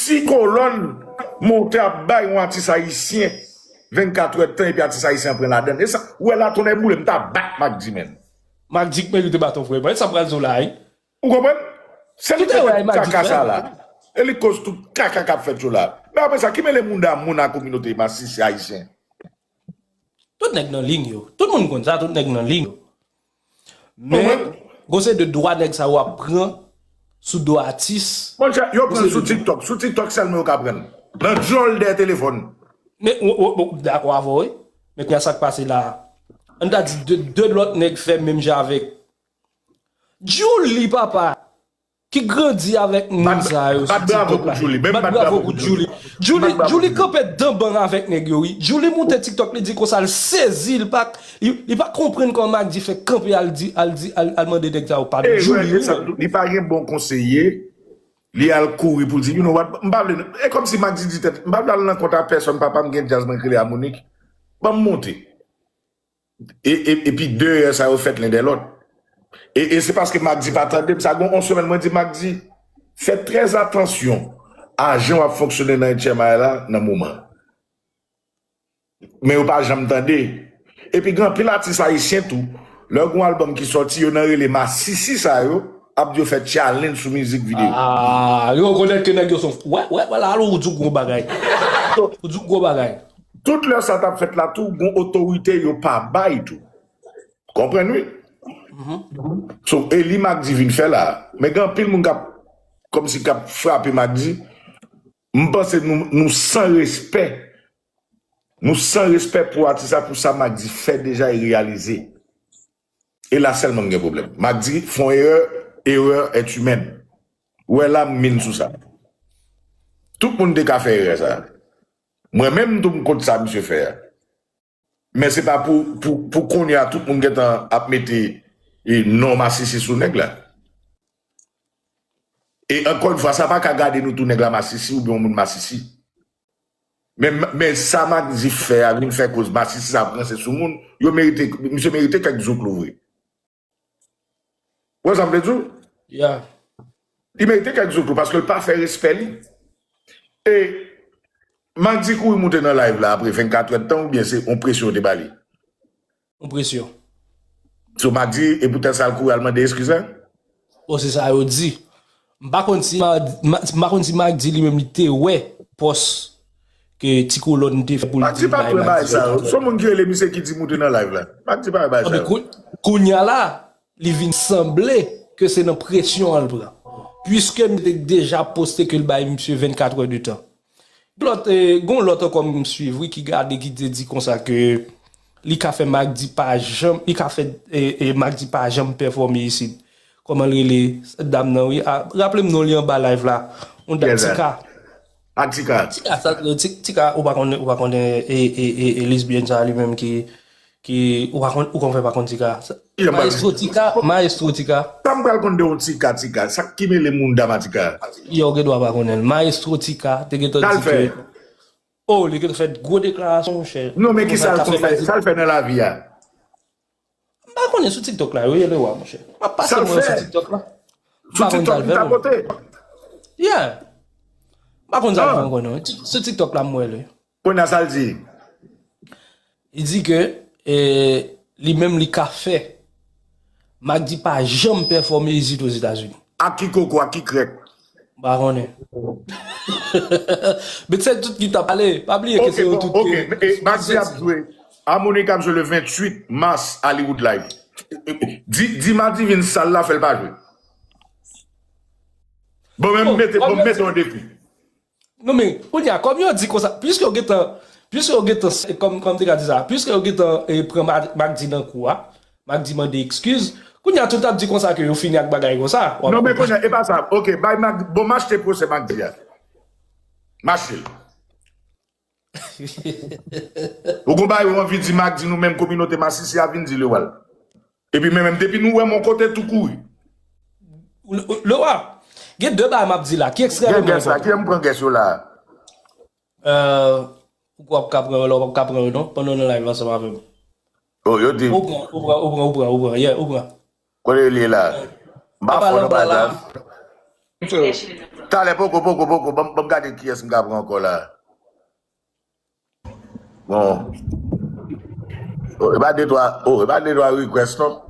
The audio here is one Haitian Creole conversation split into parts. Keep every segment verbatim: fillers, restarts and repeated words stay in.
Ti Kolòn monte ap bay yon atis ayisyen vennkat èdtan epi atis ayisyen an pran ladann. E sa, ou wè la tonnè boule, m ta bat Mac D, menm. Mac D k merite baton vrèman. E sa m pral di w la, wi. Ou konprann? Se li ki fè tout kaka sa la. E li koz tout kaka k ap fèt yo la. Men apre sa, ki mele moun da moun a kominote masisi ayisyen? Tout nèg nan liy yo. Tout moun konn sa, tout nèg nan liy yo. Men, gon se de dwa nèg sa yo ap pran sou do atis. Monchè, yo pran sou TikTok. Sou TikTok sèlman yo ka pran. Nan djòl dèyè telefòn. Men, w, w, w, dakò avè w, wi. Men kounya sa k pase la. Ann ta di de, de lòt nèg fè menm jan avèk. Djouly, papa, ki grandi avèk moun sa yo sou TikTok la. Bat bravo pou Djouly. Bat bravo pou Djouly. Djouly, Djouly kanpe dan bann avèk nèg yo, wi. Djouly moute TikTok, li di konsa, l sezi, li pa, li, li pa konprann kòman Mac D fè kanpe al di, al di, al, al mande nèg sa yo padon. Djouly, wi. Li pa gen bon konseye. Li al kouri pou l di, you know what, m pa vle, e kòmsi Mac D di tèt, m pa vle al nan kont a pèsòn, papa m gen djaz, mwen k rele a Monique. Ban m monte. E, e, epi de erè sa yo fèt len dè lòt. E, e se paske Mac D pa tande m, sa gen yon semèn mwen di Mac D, fè trè atansyon a jan w ap fonksyone nan H M I la nan moman. Men yo pa janm tande. Epi gen anpil atis ayisyen tou, lè gen yon album ki sòti, yo nan rele masisi sa yo, ap di yo fè challenge sou mizik videyo. Ah, yo rekonèt ke nèg yo son, wè, wè, wè la, alò ou di gwo bagay. Ou di gwo bagay. Tout lè sa t ap fèt la tou, gon otorite yo pa bay tou. Konprann wi? So, e li Mac D vin fè la. Men gen anpil moun k ap, kòmsi k ap frape Mac D. M panse nou, nou san respè. Nou san respè pou atis la, pou sa Mac D fè deja e reyalize. E la sèlman m gen pwoblèm. Mac D fè yon erè, erreur est humaine. Ou wè la m min sou sa. Tout moun te ka fè erè sa. Mwen menm tou m kont sa misye fè a. Men se pa pou, pou, pou kounye a tout moun gentan ap mete e, non masisi sou nèg la. E ankò yon fwa, sa pa ka gade nou tou nèg la masisi oubyen yon moun masisi. Men, men sa Mac D fè a vin fè koz masisi sa ap ranse sou moun, yo merite, misye merite kèk zoklo vre. Ou wè sa m vle di w? Yeah. Li merite kèk zoklo paske l pa fè respè li. E Mac D kouri moute nan live la apre vennkat èdtan oubyen se yon presyon yo te ba li? Yon presyon. So Mac D, e poutèt sa l kouri al mande eskiz la? Bon, se sa yo di. M pa konn si, m pa konn si Mac D li menm li te wè pòs ke Ti Kolòn te fè pou l di bay Mac D. Mac D pa t wè bagay sa yo. Se yon moun ki rele misye ki di moute nan live la. Mac D pa wè bagay sa yo. Kounye a la, li vin sanble ke se nan presyon an l pran. Piske m te deja poste ke l bay misye vennkat è de tan. Lòt, e, gon lòt ankò m swiv, wi, ki gade, ki te di konsa ke li ka fè Mac D pa janm, li ka fè e, e, Mac D pa janm pèfòme isit. Kòman l rele, dam nan, wi. A, raple m non li anba live la. Yon dam Tika. Ak Tika. Tika, sa, Ti- Tika, ou pa konnen, ou pa konnen e, e, e, e lesbyèn sa li menm ki, ki, ou pa konn, ou konn fè pa konn Tika. Maestro Tika, Maestro Tika. Sa m pral konn de yon Tika, Tika. Sa ki mele moun dam a Tika? Yo, gen dwa pa konnen l. Maestro Tika, te gentan di ke. Oh, li gentan fè gwo deklarasyon, monchè. Non, men kisa l konn fè? Sa l fè nan lavi a? M pa konnen sou TikTok la, yo ye Lewa, monchè. M ap pase mwen sou TikTok la. M pa konn sa l fè, non. Yeah. M pa konn sa l fè ankò, non. Sou TikTok la, m wè l, wi. Kounye a sa l di? Li di ke e, li menm li ka fè. Mac D pa janm pèfòme isit Ozetazini. Ak ki koko, ak ki krèk? M pa konnen. Men se tout ki t ap pale. Pa bliye ke se yo tout ki. Ok, Mac D ap jwe. Harmonica ap jwe le venntuit mas Hollywood Live. Di, di Mac D vin sal la, fè l pa jwe. Bon, men m mete, bon, m mete yon defi. Non, men, kounye a, kòm yo di konsa, piske yo gentan, piske yo gentan, kòm, kòm te ka di sa, piske yo gentan e, pran Mac D nan kou a, Mac D mande ekskiz, kounye a tout ap di konsa ke yo fini ak bagay konsa. Non, men kounye a, e pa sa. Ok, bay Mac, bon, m achte pwosè Mac D a. M achte l. Ou gon bagay ou anvi di Mac D nou menm kominote masisi a vin di Lewa l. Epi men menm depi nou wè m yon kote tou kouri. Lewa, gen de bagay m ap di la ki ekstrèmeman enpòtan. Ki m pran gès yo la? Euh, ou kwè w ap ka pran yo la, ou p ap ka pran yo non, pandan w nan live la ansanm avè m. Oh, yo di. Ou pran, ou pran, ou pran, ou pran, ou pran, yeah, ou pran. Kote li ye la? M pa fò nan bagay sa. Talè, poko, poko, poko. Ban m, ban m gade kiyès m ka pran ankò la. Bon. Oh, e pa de twa, oh, e pa de twa request, non?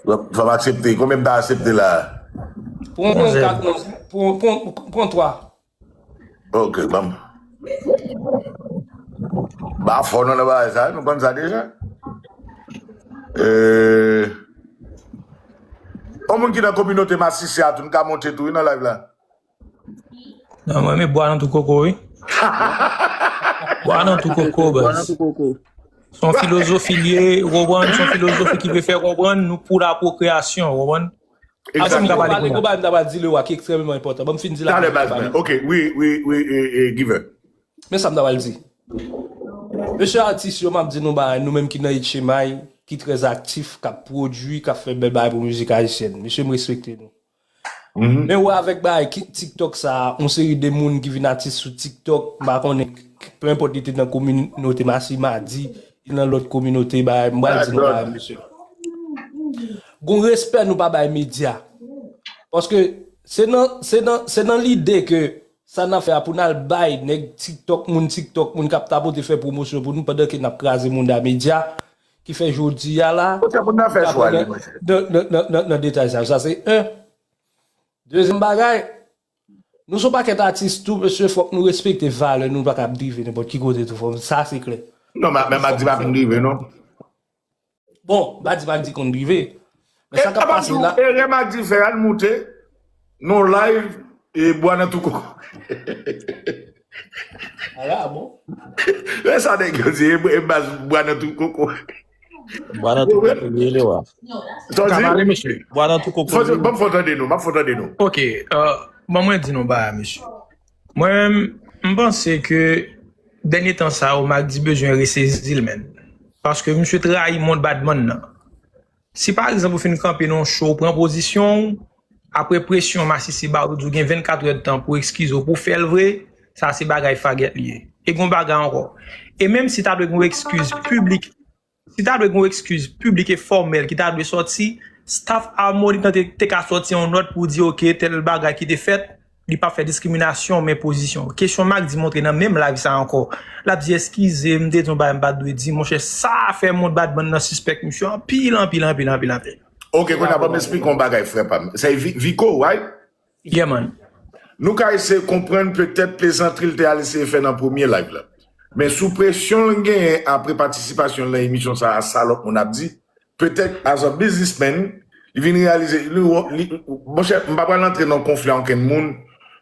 Fò m aksepte. Konbyen m ta aksepte la? Pran, pran kat, non. Pran, pran, pran twa. Ok, ban m. Ba fò non nan bagay sa, nou konn sa deja. Euh, yon moun ki nan kominote masisi a tou, nou ka monte tou, wi, nan live la. Non, mwen, men bwa nan tou koko, wi. Bwa nan tou koko, baz. Se yon filozofi l ye, ou konprann? Se yon filozofi ki vle fè konprann nou pou la pwokreyasyon, ou konprann? Ase m ka pale kounye a. Gon bagay m ta pral di Lewa ki ekstrèmeman enpòtan. Ban m fin di la. Talè, baz mwen. Ok, wi, wi, wi, e, e, Giver. Men sa m ta pral di. Mesye atis yo, m ap di nou bagay, nou menm ki nan H M I, ki trè aktif, k ap pwodui, k ap fè bèl bagay pou mizik ayisyèn. Mesye, m respekte nou. Men wè avèk bagay ki, TikTok sa, yon seri de moun ki vin atis sou TikTok, m pa konnen, pe enpòt li te nan kominote Masi Madi, li nan lòt kominote, bagay, m pral di nou bagay, mesye. Gon respè nou pa bay medya. Paske se nan, se nan, se nan lide ke sa n ap fè a pou n al bay nèg TikTok, moun TikTok, moun k ap tapote fè pwomosyon pou nou pandan ke n ap kraze moun da medya, ki fè jodi a la, kote pou n ap fè chwa li, monchè? Nan, nan, nan, nan, nan detay sa yo. Sa se en. Dezyèm bagay, nou se yon pakèt atis tou, mesye, fòk nou respekte valè nou, nou pa ka ap drive nenpòt ki kote tou, fòk sa se klè. Non, men, men m pa di m ap drive, non. Bon, m pa di m ap di konn drive. Men sa k ap pase la. Erè m ap di fè, al moute, non live, e bwa nan tou koko. Ala, bon. Men sa nèg yo di, e, e baz bwa nan tou koko. Bwa nan tou koko, li rele wa. Sa w di? Ka pale, mesye. Bwa nan tou koko. Fò, ban m fè w tande nou, m ap fè w tande nou. Ok, euh, ban mwen di nou bagay, mesye. Mwen menm, m panse ke dènye tan sa yo, Magdi bezwen resezi l, menn. Paske misye trayi mond badman nan. Si pa egzanp ou fin kanpe nan yon show, ou pran pozisyon w, apre presyon masisi ba ou, di w gen vennkat èdtan pou w ekskize w, pou w fè l vre, sa se bagay fagèt li ye. E gon bagay ankò. E menm si ta dwe gen yon ekskiz piblik, si ta dwe gen yon ekskiz piblik e fòmèl ki ta dwe sòti, staff Harmonik lan te, te ka sòti yon nòt pou di, ok, tèl bagay ki te fèt, li p ap fè diskriminasyon, men pozisyon. Kesyon Magdi montre nan menm live sa ankò. L ap di, eskize, m te di yon bagay m pa t dwe di. Monchè, sa fè mond badman nan sispèk misye anpil, anpil, anpil, anpil, anpil. Ok, kounye a, ban m esplike yon bagay, frè pa m. Se Vi-, Vico, right? Yeah, man. Nou ka eseye konprann petèt plezantri l te al eseye fè nan premye live la. Men sou presyon l genyen apre patisipasyon l nan emisyon sa a, sa lòt moun ap di, petèt, as a businessman, li vin reyalize, li, li, monchè, m pa pral antre nan konfli ak okenn moun,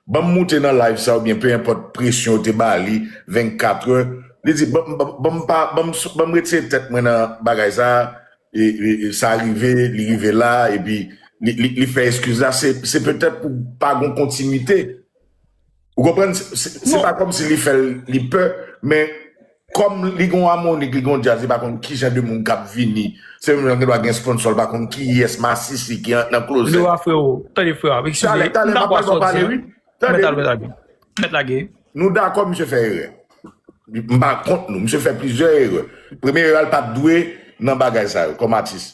ban m moute nan live sa oubyen pe enpòt presyon yo te ba li, vennkat è, li di, ban, ban, ban m pa, ban m, ban m retire tèt mwen nan bagay sa, e, e, e sa rive, li rive la, epi li, li, li fè eskiz la, se, se petèt pou pa gon kontinite. Ou konprann? Se, se, se pa kòmsi li fè l, li pè, men kòm li gon Harmonik, li gon djaz, li pa konn ki jan de moun k ap vini. Se menm jan gen dwa gen sponsò, li pa konn kiyès masisi ki an, nan klozèt. Lewa, freo, tande, freo, eskize. Talè, talè, m dakò ak sa w di a. Mèt al, mèt al. Mèt lage. Nou dakò, misye fè erè. M pa kont nou. Misye fè plizyè erè. Premye erè a, l pa t dwe nan bagay sa yo, kòm atis.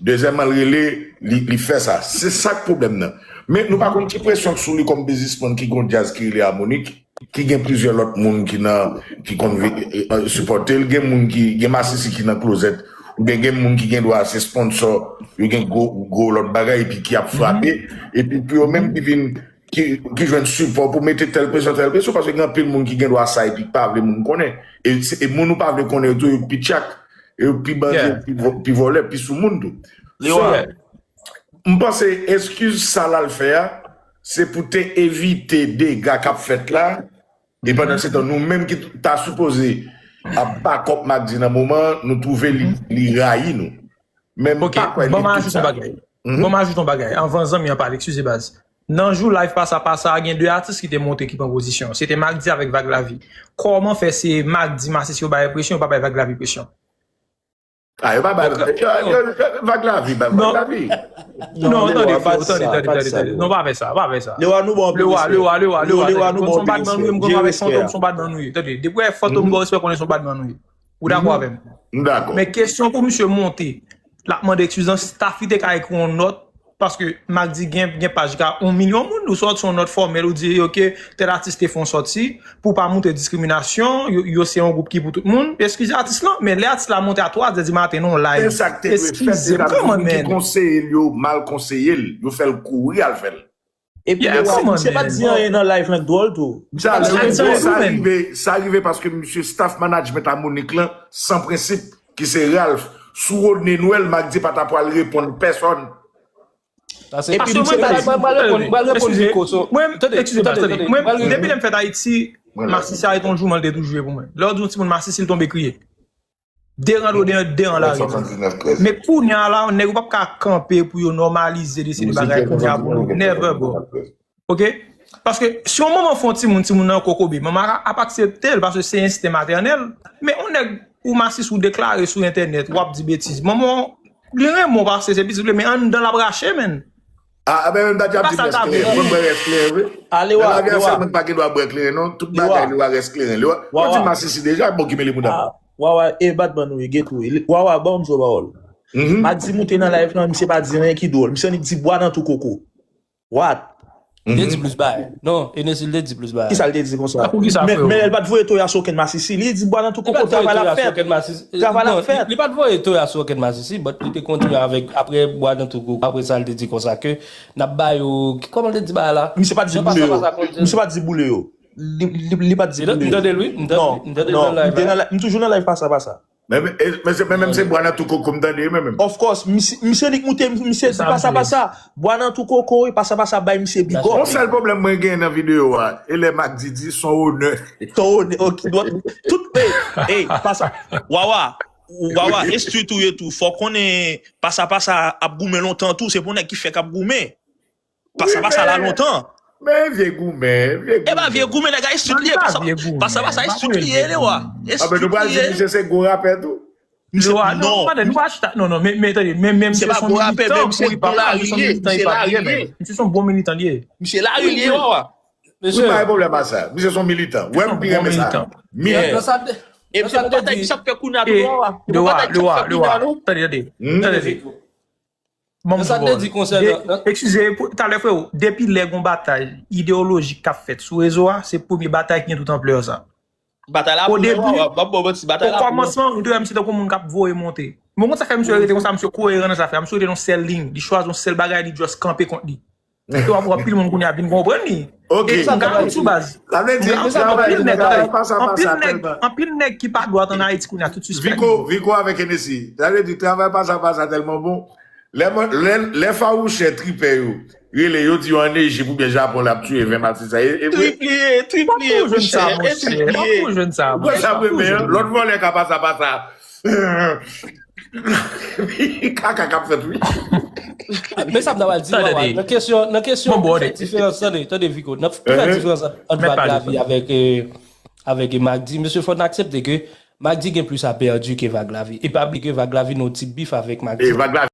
Dezyèmman, l rele, li, li fè sa. Se sa k pwoblèm nan. Men nou pa konn ki presyon k sou li kòm biznismann ki gon djaz ki rele Harmonik, ki gen plizyè lòt moun ki nan, ki konn vi-, e, e, sipòte l, gen moun ki, gen masisi ki nan klozèt, oubyen gen moun ki gen dwa se sponsò, yo gen gwo, gwo lòt bagay, epi ki ap frape, epi pou yo menm ki vin ki, ki jwenn sipò pou mete tèl presyon, tèl presyon, paske gen anpil moun ki gen dwa sa epi ki pa vle moun konnen. E, se, e moun ou pa vle konnen yo tou, yo pi tchak, e yo pi bandi, yo pi vò-, pi vòlè, pi sou moun tou. So, m panse eskiz sa l al fè a, se pou te evite dega k ap fèt la, e pandansetan, nou menm ki ta sipoze ap bakòp Magdi nan moman, nou twouve li, li rayi nou. Men m pa kwè li tout sa. Ban m ajoute yon bagay. Anvan zanmi an pale, eskize baz. Nan jou live pasa pasa a, gen de atis ki te monte ki pran pozisyon. Se te Magdi avèk Vag Lavi. Kòman fè se Magdi masisi yo bay presyon, yo pa bay Vag Lavi presyon? A, yo pa bay, yo, yo, yo, Vag Lavi, bay Vag Lavi. Non, tande, freo, tande, tande, tande, tande. Non, pa fè sa, pa fè sa. Lewa, nou ba w anpil respè. Lewa, Lewa, Lewa, Lewa, nou ba w anpil respè. Jere respè a. M konn avèk Fantom, m son badman nou ye. Tande, depi w wè Fantom ba w respè, konnen son badman nou ye. Ou dakò avè m? M dakò. Men kesyon pou misye monte, l ap mande eskiz nan staff li te ka ekri yon nòt Paske Mack di gen, gen paj ki ka yon milyon moun, ou sòti yon nòt fòmèl, ou di, ok, tèl atis te fè yon sòti, pou pa montre diskriminasyon, yo, yo se yon gwoup ki pou tout moun. Eskize atis lan, men lè atis la monte a twa zè di maten nan yon live, eskize m, kòman, man? Konseye l yo mal konseye l, yo fè l kouri al fè l. Epi, yeah, kòman, misye pa t di anyen nan live lan k dwòl tou. Sa rive, sa rive paske misye staff management a Monique lan san prensip, ki se Ralph. Sou Rodney Noël, Mack di pa ta pral reponn pèsòn. Epi misye pa di, mwen, mwen, mwen, mwen, depi lè m fèt Ayiti, Masisi a rete yon jouman l te toujou ye pou mwen. Lè w di yon timoun Masisi, l tonbe kriye. De rando, de, de an lari. Men kounye a la, nèg yo p ap ka kanpe pou yo nòmalize de seri de bagay kounye a pou nou. Never, bro. Ok? Paske si yon manman fè yon timoun, timoun nan kokobe, manman ap aksepte l paske se ensten matènèl. Men yon nèg ou Masisi ou deklare sou entènèt, w ap di betiz. Manman, li renmen w paske se pitit li, men anndan l ap rache, menn. Ah, ah, ben, menm Daddy ap di rès kleren. Mwen bwè rès kleren, wi. Nan lavi a, sèlman pa gen dwa bwè kleren, non. Tout bagay li wa rès kleren. Li wa, ou di Masisi deja, bon, ki mele mouda. Wawa, e Batman ou ye, Geto. Wawa, ban m di w pawòl. Mack di moute nan live lan, misye pa di anyen ki dwòl. Misye annik di bwa nan tou koko. What? Li te di plis bagay. Non, Enesil te di plis bagay. Kisa l te di konsa? Men, men l pa t voye toya sou okenn Masisi. Li di bwa nan tou koko, travay la fèt. Travay la fèt. Li pa t voye toya sou okenn Masisi, but li te kontinye avèk, apre bwa nan tou koko. Apre sa, li te di konsa ke n ap ba yo, kòman l te di bagay la? Misye pa t di boule yo. Misye pa t di boule yo. Li, li, li pa t di boule yo. M tande l, wi. M tande, m tande l nan live la. M toujou nan live pasa pasa. Men, men, men, men, men se bwa nan tou koko m tande, men, men. Of course, misye, misye nik moute, misye di pasa pasa. Bwa nan tou koko, wi, pasa pasa bay misye big up. Yon sèl pwoblèm mwen gen nan videyo a, e lè Mack di, di, son onè. Son onè, ok. Tout, ey, ey, pasa. Wawa, wawa, street ou ye tou. Fò konnen pasa pasa ap goumen lontan tou, se pou nèg ki fèk ap goumen. Pasa pasa la lontan. Men vye goumen, vye goumen. E pa vye goumen, nèg a street li ye, pasa pasa street li ye, le wa. Anben, nou pral di misye se gwo rapè tou. Misye, non, non, non, men, men, tande, men, men misye se yon militan, misye se yon militan, li pa vye, men. Misye se yon bon militan, li ye. Misye lari li ye, wawa. Wi, pa gen pwoblèm a sa. Misye se yon militan. Wè m pi renmen sa. Militan. E misye gon batay ki ap fè kounye a tou, wawa. Gon batay ki ap fè kounye a, non. Tande, tande. Tande. Ban m di w. Eskize, talè, freo, depi lè gon batay ideyolojik k ap fèt sou rezo a, se premye batay ki gen tout anplè sa. Batay la, o debi, o kòmansman, ou te wè misye tankou moun k ap voye monte. Bon, konn sa fè misye rete konsa, misye koyeran nan zafè a, misye rete nan yon sèl liy, li chwazi yon sèl bagay, li just kanpe kont li. Yo ap wè anpil moun kounye a vin konprann li. Ok. E m ka konn sou baz. Sa vle di, anpil nèg, anpil nèg, anpil nèg ki pa dwat an Ayiti kounye a, tout sispèk. Viko, Viko avèk Hennessy. Sa vle di, travay pasa pasa tèlman bon. Lè, lè, lè fawouchè tripè yo rele, yo di yo ann Ejip oubyen Japon, l ap tiye ven matin sa. Trip li ye, trip li ye, monchè. E trip li ye. Ou kwè sa vre, men lòt vòlè ka pasa pasa. Kaka k ap fèt, wi. Men sa m ta pral di, Wawa, nan kesyon, nan kesyon pou fè diferans, tande, tande, Viko, nan, pou fè diferans ant, ant Vag Lavi avèk, eh, avèk, eh, Mack D, mesye, fò n aksepte ke Mack D gen plis a pèdi ke Vag Lavi. E pa bliye ke Vag Lavi nan yon ti bif avèk Mack D.